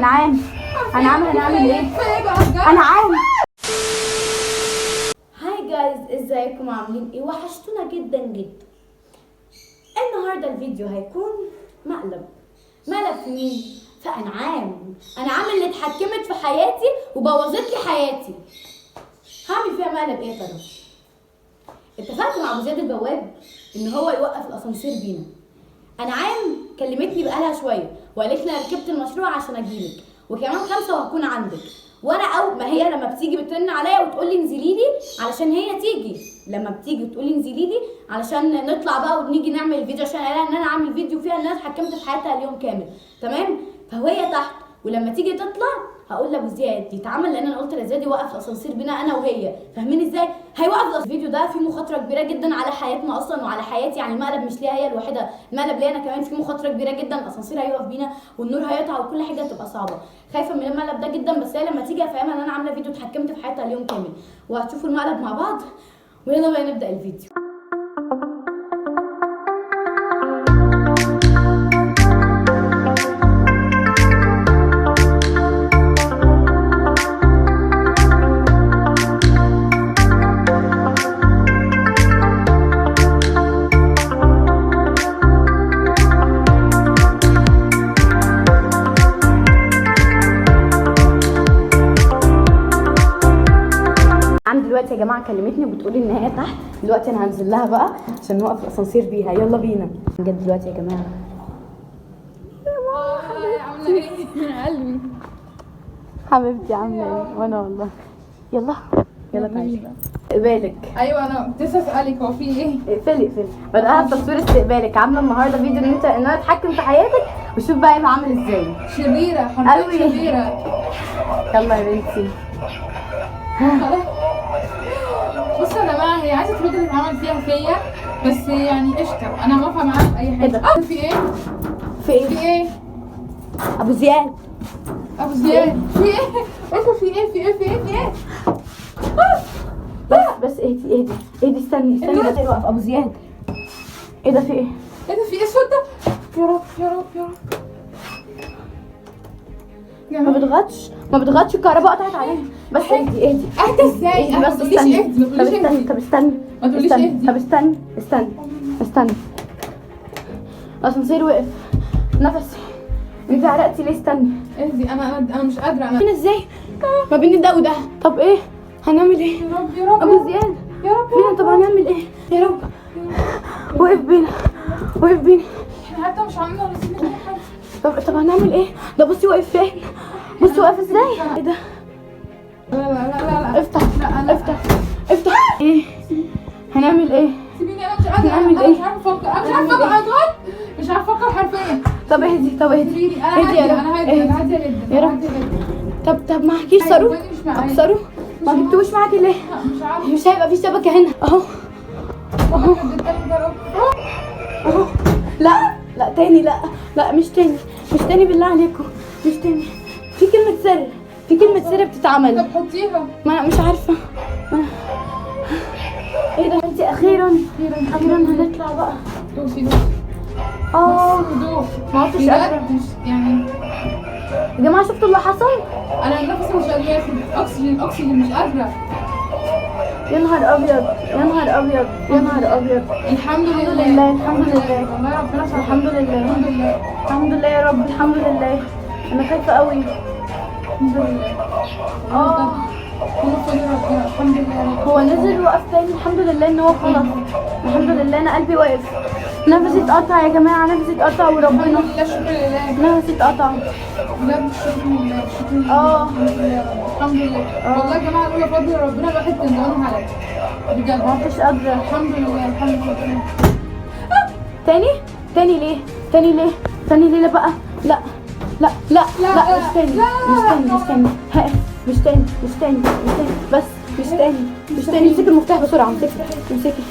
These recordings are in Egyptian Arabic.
انعام انعام هنعمل ايه؟ كفاية بقى بجد. انعام. hi guys، ازيكم؟ عاملين ايه؟ وحشتونا جدا جدا. النهارده الفيديو هيكون مقلب. مقلب في مين؟ في انعام. انعام اللي اتحكمت في حياتي وبوظت لي حياتي. هعمل فيها مقلب ايه يا ترى؟ اتفقت مع ابو زياد البواب ان هو يوقف الاسانسير بينا. انعام كلمتني بقالها شوية وقالت لي انا ركبت المشروع عشان اجيلك، وكمان 5 وهكون عندك. وانا او ما هي لما بتيجي بترن عليا وتقول لي انزلي لي علشان هي تيجي، لما بتيجي تقول لي انزلي لي علشان نطلع بقى ونيجي نعمل الفيديو، عشان قالها ان انا عامل فيديو فيها ان انا اتحكمت في حياتها اليوم كامل، تمام؟ فهي تحت، ولما تيجي تطلع هقول لابو زياد يتعامل، لان انا قلت لزياد يوقف الاسانسير بينا انا وهي، فاهمين ازاي؟ هيوقف الفيديو ده فيه مخاطره كبيرة جدا على حياتنا اصلا وعلى حياتي، يعني المقلب مش ليها هي الوحيدة، المقلب ليا انا كمان، فيه مخاطره كبيرة جدا، الاسانسير هيقف بينا والنور هيقطع وكل حاجة هتبقى صعبة. خايفة من المقلب ده جدا، بس هي لما تيجي افهمها ان انا عامله فيديو اتحكمت في حياتها اليوم كامل، وهتشوفوا المقلب مع بعض. ويلا بقى نبدا الفيديو. عم دلوقتي يا جماعة كلمتني وبتقولي ان هي تحت، دلوقتي انا هنزل لها بقى عشان نوقف الاسانسير بيها. يلا بينا بجد دلوقتي يا جماعة. عامله ايه؟ قلبي حبيبتي عامله ايه؟ وانا والله. يلا يلا تعالي استقبالك. ايوه انا كنت لسه اسالك هو في ايه؟ اقفلي اقفلي. بدأها بتصوير استقبالك. عامله النهارده فيديو ان انت ان انا اتحكم في حياتك، وشوف بقى هيبقى عامل ازاي. شريرة حرفيا أوي. شريرة. يلا يا بنتي. بصوا يا جماعة، هي عايزه ترد اللي اتعمل فيها فيا، بس يعني قشطه انا موافقة معاها في اي حاجة. إيه ده؟ في ايه؟ في ايه؟ في ايه؟ ابو زياد. ابو زياد في ايه؟ انتوا في ايه؟ في ايه؟ في ايه؟ في ايه؟ بس بس اهدي اهدي اهدي، استني استني. النور. بس وقف ابو زياد. ايه ده؟ في ايه؟ ايه ده؟ في ايه الصوت ده؟ يا رب يا رب يا رب. ما بتغطش ما بتغطش، الكهرباء قطعت علينا. بس اهدي اهدي اهدى ازاي؟ اهدي ما بس تقوليش استني. اهدي، ما طب تقوليش استني اهدي. طب استني ما تقوليش استني. اهدي. طب استني استني استني. الاسانسير وقف. نفسي انت عرقتي ليه؟ استني اهدي، انا انا مش قادرة انا. فين ازاي؟ ما بين ده وده. طب ايه هنعمل ايه؟ يا رب يا رب ابو زياد يا رب. فينا. طب هنعمل ايه؟ يا رب وقف بينا وقف بينا. احنا حتى مش عاملين ولا سيبنا اي حاجة. طب هنعمل ايه؟ ده بصي واقف فين؟ بصي واقف ازاي؟ ايه ده؟ لا لا لا لا لا. افتح لا لا. افتح افتح. ايه هنعمل ايه؟ سيبيني انا مش قادرة. هنعمل انا مش إيه؟ عارفه افكر، انا مش عارفه افكر، انا اتغلط مش عارفه افكر حرفيا. طب اهدي طب اهدي سيبيني انا اهدي يا هادية رب. انا هادية انا اهدي. هادية جدا يا أنا رب. هادية جدا. طب معكيش صاروخ؟ أيوة، مش معايا. اكسره؟ ما جبتوش معاكي ليه؟ لا، مش عارفه. مش هيبقى في شبكة هنا. اهو اهو اهو. لا لا تاني، لا لا مش تاني مش تاني بالله عليكم مش تاني. في كلمة سر، في كلمة سر بتتعمل. طب حطيها. ما انا مش عارفه. ايه ده؟ انت اخيرا اخيرا هنطلع بقى. دوسي دوسي. اه هدوء. ما عدتش قادرة. بجد مش يعني. يا جماعة شفتوا اللي حصل؟ انا نفسي مش قادرة اخد اكسجين، اكسجين مش قادرة. يا نهار ابيض يا نهار ابيض يا نهار ابيض. الحمد لله لله، الحمد لله. والله ربنا سبحانه. الحمد لله. الحمد لله الحمد لله يا رب الحمد لله. انا خايفة قوي. الحمد لله. كله فضل ربنا الحمد لله يا رب. هو نزل وقف تاني. الحمد لله ان هو خلص. الحمد لله. انا قلبي واقف، نفسي اتقطع يا جماعة، نفسي اتقطع وربنا. الحمد لله شكر لله. نفسي اتقطع. بجد شكر لله شكر لله. الحمد لله يا رب الحمد لله. والله يا جماعة لولا فضل ربنا الواحد كان زمانه هلك بجد. ما عدتش قادرة. الحمد لله الحمد لله. تاني تاني ليه؟ تاني ليه؟ تاني ليه؟ لا بقى لا لا لا لا مش تاني مش تاني مش تاني ها، مش تاني مش تاني مش تاني بس مش تاني مش تاني. امسكي المفتاح بسرعة، امسكي امسكي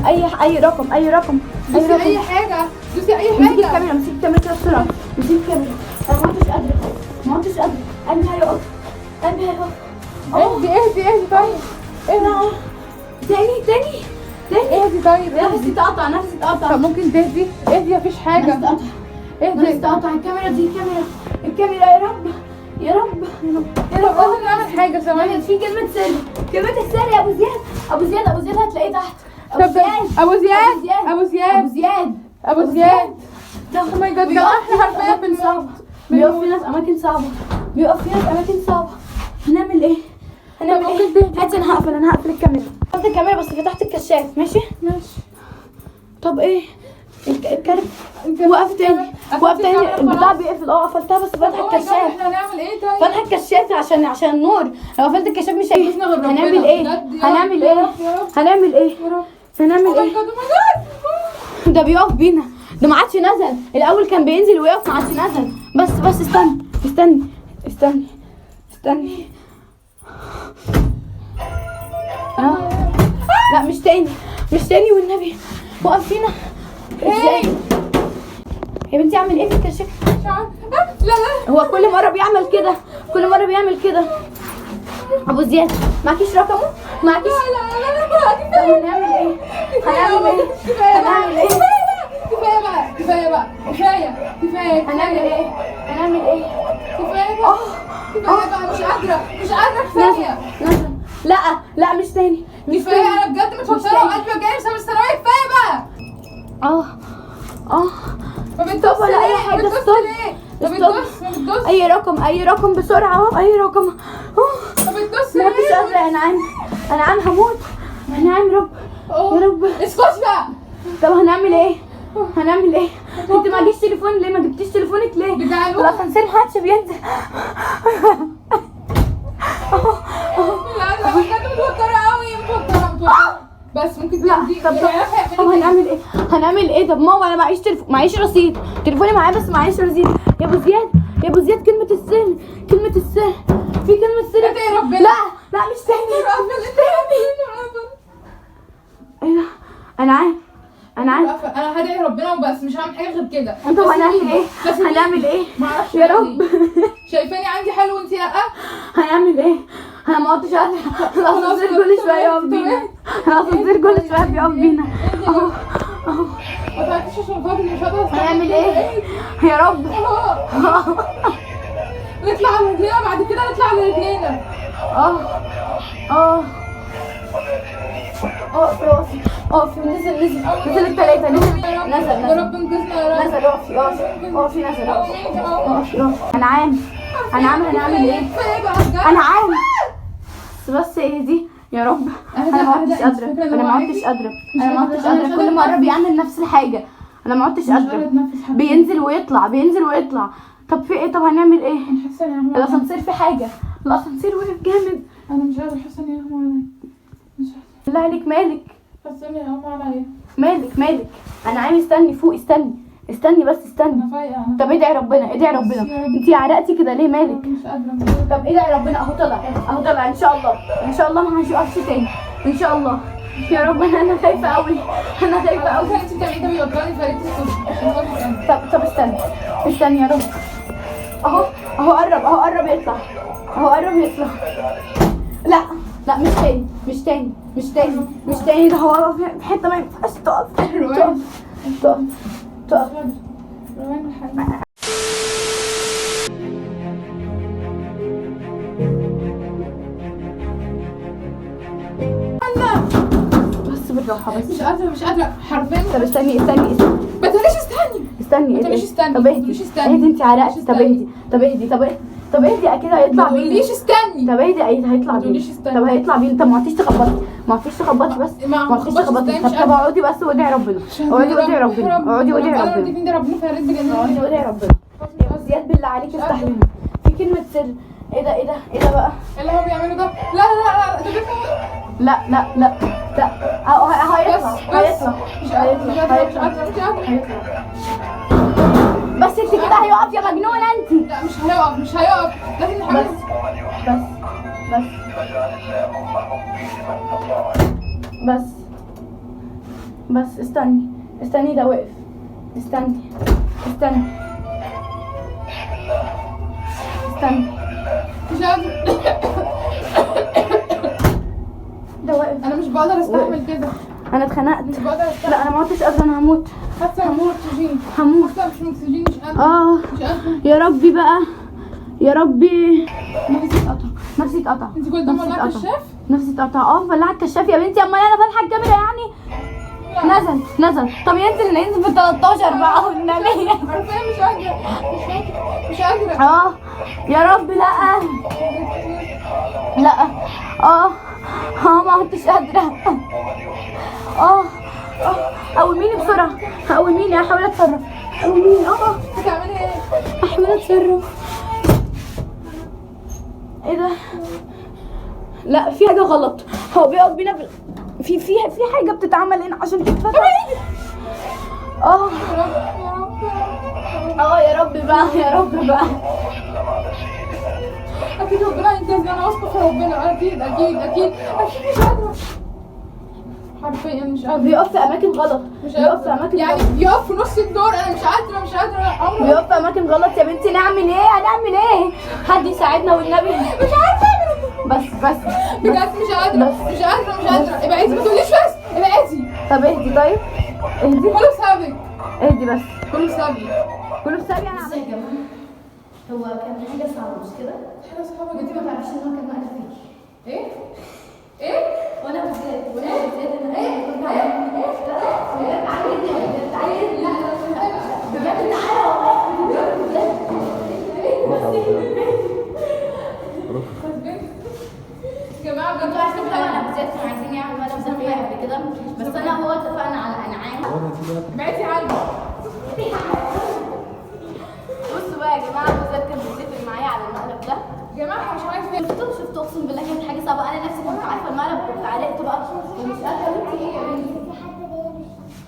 اي رقم اي رقم اي دوسي رقم. اي حاجة دوسي اي امسكي حاجة. الكاميرا امسكي الكاميرا كده بسرعة. امسكي الكاميرا. انا ما عدتش قادرة ما عدتش قادرة. قلبي هيقف قلبي هيقف. اهدي اهدي اهدي. طيب اهدي. تاني تاني تاني. اهدي طيب نفسي اتقطع نفسي اتقطع. طب ممكن تهدي؟ اهدي مفيش حاجة. نفسي اتقطع اهدي. نفسي اتقطع. الكاميرا دي الكاميرا الكاميرا يا رب. يا رب. لازم نعمل حاجة. ثواني، في كلمة سر، كلمة السر يا ابو زياد، ابو زياد، ابو زياد هتلاقيه تحت. ابو زياد، ابو زياد، ابو زياد، ابو زياد، ابو زياد. oh my God، احنا حرفيا بنموت. بيقف فينا في اماكن صعبة، بيقف فينا في اماكن صعبة. هنعمل ايه؟ هنعمل ايه؟ هاتي، انا هقفل، انا هقفل الكاميرا. قفلت الكاميرا بس فتحت الكشاف. ماشي ماشي. طب ايه الكلب وقف تاني، وقف تاني، البتاع بيقفل. قفلتها بس فاتحة الكشاف. احنا هنعمل ايه طيب؟ فاتحة الكشاف عشان النور، لو قفلت الكشاف مش هنعمل ايه؟ هنعمل ايه؟ هنعمل ايه؟ هنعمل ايه؟ ده بيقف بينا، ده ما عادش نزل. الاول كان بينزل ويقف، ما عادش نزل. بس بس استني استني استني استني. لا مش تاني، مش تاني والنبي. وقف فينا ازاي يا بنتي؟ اعمل ايه في الكشاف؟ لا لا، هو كل مرة بيعمل كده، كل مرة بيعمل كده. ابو زياد معكيش رقمه؟ معكيش؟ لا لا لا. طب هنعمل ايه؟ هنعمل ايه؟ هنعمل ايه؟ كفاية بقى، كفاية بقى، كفاية كفاية. هنعمل ايه؟ هنعمل ايه؟ كفاية بقى، كفاية بقى، مش قادرة، مش قادرة، كفاية. نزل. لا لا مش تاني، مش كفاية. تاني. انا بجد متوترة وقلبي وجعني بسبب الثانوية. كفاية بقى. ما بتدوس ولا اي حاجة. stop. ما بتدوس، ما بتدوس. اي رقم، اي رقم بسرعة، اي رقم. ما بتدوس. ما فيش قادرة. انا عم، انا عم هموت، انا عم. رب يا رب. اسكتي بقى. طب هنعمل ايه؟ هنعمل ايه؟ انت ما جبتيش تليفون ليه؟ ما جبتيش تليفونك ليه؟ الاسانسير ما عادش بينزل. لا انا بجد متوترة قوي، متوترة متوترة. بس ممكن لا. طب طب هنعمل ايه؟ هنعمل ايه؟ طب ماما انا معيش تليفون، معيش رصيد، تليفوني معايا بس معيش رصيد. يا ابو زياد، يا ابو زياد، كلمة السر، كلمة السر، في كلمة سر. ادعي ربنا. لا لا مش تاني، مش تاني. ايه ده؟ انا عارف، انا عارف. انا هدعي ربنا وبس، مش هعمل حاجة غير كده. طب هنعمل ايه؟ هنعمل ايه؟ معرفش يا رب. شايفاني عندي حل وانتي لا؟ هنعمل ايه؟ انا ما عدتش قادرة. الاسانسير كل شوية يقف بينا، الاسانسير كل شوية بيقف بينا. اهو اهو. ما تعرفيش عشان خاطري مش هقدر. هنعمل ايه؟ يا رب. نطلع على رجلينا بعد كده، نطلع على رجلينا. اقفي اقفي اقفي. نزل نزل نزل الثلاثة، نزل نزل. يا رب انقذنا يا رب. نزل. اقفي اقفي اقفي، نزل. اقفي اقفي اقفي. انعام، انعام هنعمل ايه؟ انعام بس ايه دي يا رب. انا ما عدتش قادرة، انا ما عدتش قادرة، انا ما عدتش قادرة. كل مرة بيعمل نفس الحاجة، انا ما عدتش قادرة. بينزل ويطلع، بينزل ويطلع. طب في ايه؟ طب هنعمل ايه؟ الاسانسير في حاجة، الاسانسير وقف جامد. انا مش قادرة، حاسه اني هغمى عليا. مش قادرة. بالله عليك مالك؟ حاسه اني هغمى عليا. مالك مالك؟ انا عايز استني فوق، استني استني بس استني. انا فايقه. طب ادعي ربنا، ادعي ربنا. انتي عرقتي كده ليه؟ مالك؟ مش قادرة. طب ادعي ربنا. اهو طلع، اهو طلع. ان شاء الله، ان شاء الله ما هنشوفش تاني ان شاء الله. يا رب. انا خايفة قوي، انا خايفة قوي. انت بتعملي ده بيوترني، فريت الصوت. طب طب استني استني يا رب. اهو اهو قرب، اهو قرب يطلع، اهو قرب يطلع. لا لا مش تاني، مش تاني، مش تاني، مش تاني. ده هو واقف في حتة ما ينفعش تقف. تقف تقف تقف. بس بالراحة بس. مش قادرة، مش قادرة حرفيا. طب استني استني استني. ما تقوليش استني، استني، ما تقوليش استني. طب اهدي اهدي، انت عرقتي. طب اهدي، طب اهدي، طب اهدي، طب اهدي، اكيد هيطلع ما بينا. تقوليش استني. طب اهدي، اكيد هيطلع ما بينا. تقوليش استني. طب هيطلع بينا. طب ما عدتيش تخبطي، ما عدتيش تخبطي بس، ما ما عدتيش تخبطي. طب اقعدي بس وادعي ربنا، اقعدي وادعي ربنا، اقعدي وادعي ربنا، اقعدي وادعي ربنا. يا زياد بالله عليك افتح لنا، في كلمة سر. ايه ده؟ ايه ده؟ ايه ده بقى؟ ايه اللي هو بيعمله ده؟ لا لا لا ده بيفهم. لا لا لا لا، اهو هيطلع، هيطلع، مش قادرة، مش قادرة، مش قادرة، هيطلع. بس انت كده هيقف يا مجنونة انت. لا مش هيقف، مش هيقف، لازم نحاول. بس بس بس بس بس استني استني، ده وقف. استني استني استني. مش قادرة، ده واقف. انا مش بقدر استحمل كده. انا اتخنقت. مش بقدر استحمل. لا انا ما عدتش قادرة، انا هموت. حاسه هموت اكسجين، هموت. حاسه مش اكسجين، مش قادرة، مش قادرة. يا ربي بقى. يا يا ربي نفسي اتقطع، نفسي اتقطع. انت كل ده نفسي مولعه اتقطع. كشاف؟ نفسي اتقطع. اه ولعت الكشاف يا بنتي، امال انا فاتحة الكاميرا يعني؟ نزل نزل. طب ينزل، ننزل في 13 بقى والنبي. حرفيا مش قادرة، مش قادرة، مش قادرة. اه يا رب لا لا. اه اه ما عدتش قادرة. اه اه قوميني بسرعة، قوميني، احاول اتصرف، قوميني. اه بتعملي ايه؟ احاول اتصرف. ايه ده؟ لا في حاجة غلط، هو بيقف بينا في في في حاجة بتتعمل هنا عشان تتفتح. اه يا رب يا رب يا رب. اه يا رب بقى، يا رب بقى. اكيد ربنا هينجزني، انا واثقة في ربنا، اكيد اكيد اكيد اكيد. مش قادرة حرفيا، مش قادرة. بيقف في اماكن غلط، مش بيقف في قادرة اماكن يعني غلط. بيقف في نص الدور. انا مش قادرة، مش قادرة عمري. بيقف في اماكن غلط يا بنتي. نعمل ايه؟ هنعمل ايه؟ حد يساعدنا والنبي. مش عارفه اعمل إيه. بس بس بجد مش قادرة، بس. مش قادرة، مش قادرة. ابعدي، ما تقوليش بس، ابعدي. طب اهدي، طيب اهدي، كله بسببك، اهدي بس، كله بسببي. كله بسببي انا. بصوا يا جماعة، هو كان حاجة صعبة مش كده؟ حاجة صعبة انت جدا. ما تعرفيش ان هو كان مقلب فيكي. ايه؟ ايه؟ وانا بالذات، وانا بالذات انا ايه كنت عامل ايه؟ لا تعالي تعالي، لا لا بجد تعالى والله بجد. بجد. يا جماعة بجد انتوا عارفين طبعا ابو زياد كانوا عايزين يعملوا مقلب فيا قبل كده، بس انا وهو اتفقنا على انعام. ابعدي عني. بصوا بقى يا جماعة، ابو زياد كان بيتفق معايا على المقلب ده. يا جماعة مش عارف ايه. شفتوا شفتوا، اقسم بالله كانت حاجة صعبة. انا نفسي كنت عارفه المقلب وكنت عرقت بقى ومش قادرة. انت ايه يا بنتي؟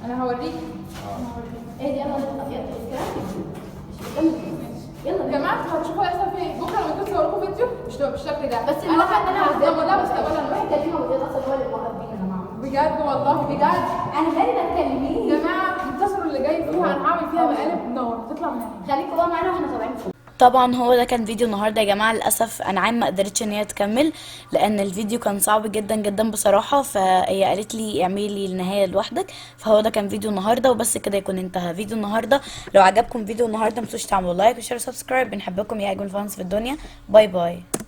انا هوريك. ايه دي؟ يلا يلا يلا يا جماعة انتوا هتشوفوا هيحصل فيا ايه بكره لما كنت صوركم فيديو مش تبقى بالشكل ده. بس الواحد انا هصدمه. لا بس لا روحي كلمي ابو زياد، اصلا هو اللي موقف بينا يا جماعة. بجد والله بجد. انا مالي، ما تكلميه. يا جماعة انتصروا اللي جاي فيها، انا هعمل فيها مقالب نار هتطلع منها. خليكوا بقى معانا واحنا طالعين فوق. طبعا هو ده كان فيديو النهارده يا جماعة. للاسف انعام ما قدرتش ان هي تكمل لان الفيديو كان صعب جدا جدا بصراحة، فهي قالت لي اعملي لي النهاية لوحدك. فهو ده كان فيديو النهارده وبس كده يكون انتهى فيديو النهارده. لو عجبكم فيديو النهارده متنسوش تعملوا like و share و subscribe. بنحبكم يا اجمل fans في الدنيا. bye bye.